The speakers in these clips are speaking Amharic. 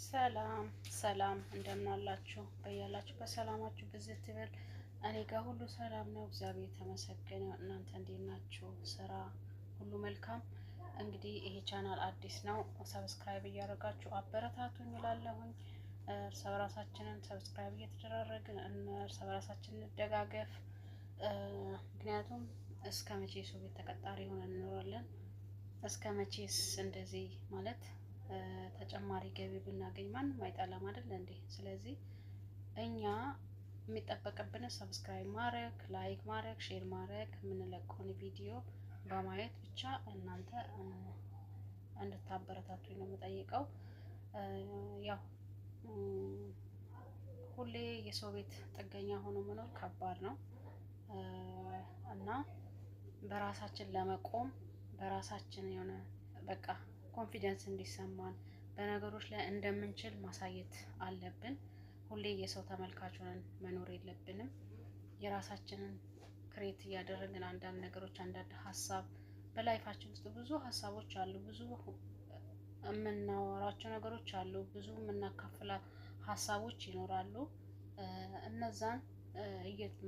ሰላም ሰላም፣ እንደምን አላችሁ? በያላችሁ በሰላማችሁ ብዝት ይበል። እኔ ጋር ሁሉ ሰላም ነው፣ እግዚአብሔር የተመሰገነ። እናንተ እንዴት ናችሁ? ስራ ሁሉ መልካም። እንግዲህ ይሄ ቻናል አዲስ ነው፣ subscribe እያደረጋችሁ አበረታቱኝ እላለሁኝ። እርስ በራሳችንን subscribe እየተደራረግን እርስ በራሳችን እንደጋገፍ። ምክንያቱም እስከ መቼ ሰው ቤት ተቀጣሪ ሆነን እንኖራለን? እስከ መቼስ እንደዚህ ማለት ተጨማሪ ገቢ ብናገኝ ማንም አይጠላም አይደል እንዴ? ስለዚህ እኛ የሚጠበቅብንን subscribe ማድረግ፣ like ማድረግ፣ share ማድረግ፣ የምንለቀውን ቪዲዮ በማየት ብቻ እናንተ እንድታበረታቱኝ ነው የምጠይቀው። ያው ሁሌ የሰው ቤት ጥገኛ ሆኖ መኖር ከባድ ነው እና በራሳችን ለመቆም፣ በራሳችን የሆነ በቃ confidence እንዲሰማን፣ በነገሮች ላይ እንደምንችል ማሳየት አለብን። ሁሌ የሰው ተመልካች ሆነን መኖር የለብንም። የራሳችንን create እያደረግን አንዳንድ ነገሮች፣ አንዳንድ ሀሳብ፣ በ life ኣችን ውስጥ ብዙ ሀሳቦች አሉ፣ ብዙ የምናወራቸው ነገሮች አሉ፣ ብዙ የምናካፍላ ሀሳቦች ይኖራሉ። እነዛን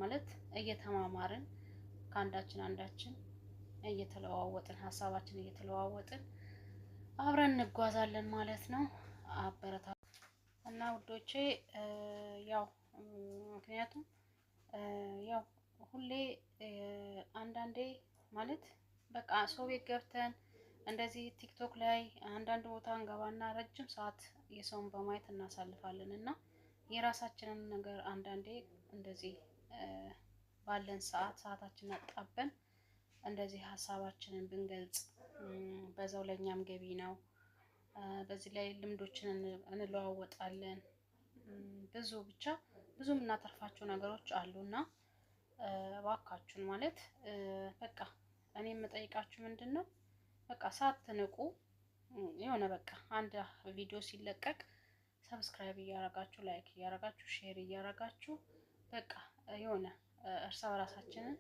ማለት እየተማማርን፣ ከአንዳችን አንዳችን እየተለዋወጥን፣ ሀሳባችን እየተለዋወጥን አብረን እንጓዛለን ማለት ነው። አበረታ እና ውዶቼ፣ ያው ምክንያቱም ያው ሁሌ አንዳንዴ ማለት በቃ ሰው ቤት ገብተን እንደዚህ ቲክቶክ ላይ አንዳንድ ቦታ እንገባና ረጅም ሰዓት የሰውን በማየት እናሳልፋለን እና የራሳችንን ነገር አንዳንዴ እንደዚህ ባለን ሰዓት ሰዓታችንን አጣበን እንደዚህ ሀሳባችንን ብንገልጽ በዛው ለእኛም ገቢ ነው። በዚህ ላይ ልምዶችን እንለዋወጣለን። ብዙ ብቻ ብዙ የምናተርፋቸው ነገሮች አሉና እባካችሁን ማለት በቃ እኔ የምጠይቃችሁ ምንድን ነው፣ በቃ ሳትንቁ የሆነ በቃ አንድ ቪዲዮ ሲለቀቅ subscribe እያረጋችሁ፣ like እያረጋችሁ፣ share እያረጋችሁ በቃ የሆነ እርስ በራሳችንን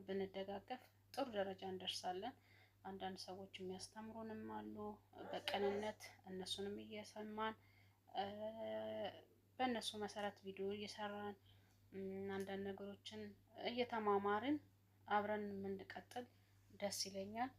ብንደጋገፍ ጥሩ ደረጃ እንደርሳለን። አንዳንድ ሰዎች የሚያስተምሩንም አሉ በቅንነት፣ እነሱንም እየሰማን በእነሱ መሰረት ቪዲዮ እየሰራን፣ አንዳንድ ነገሮችን እየተማማርን አብረን የምንቀጥል ደስ ይለኛል።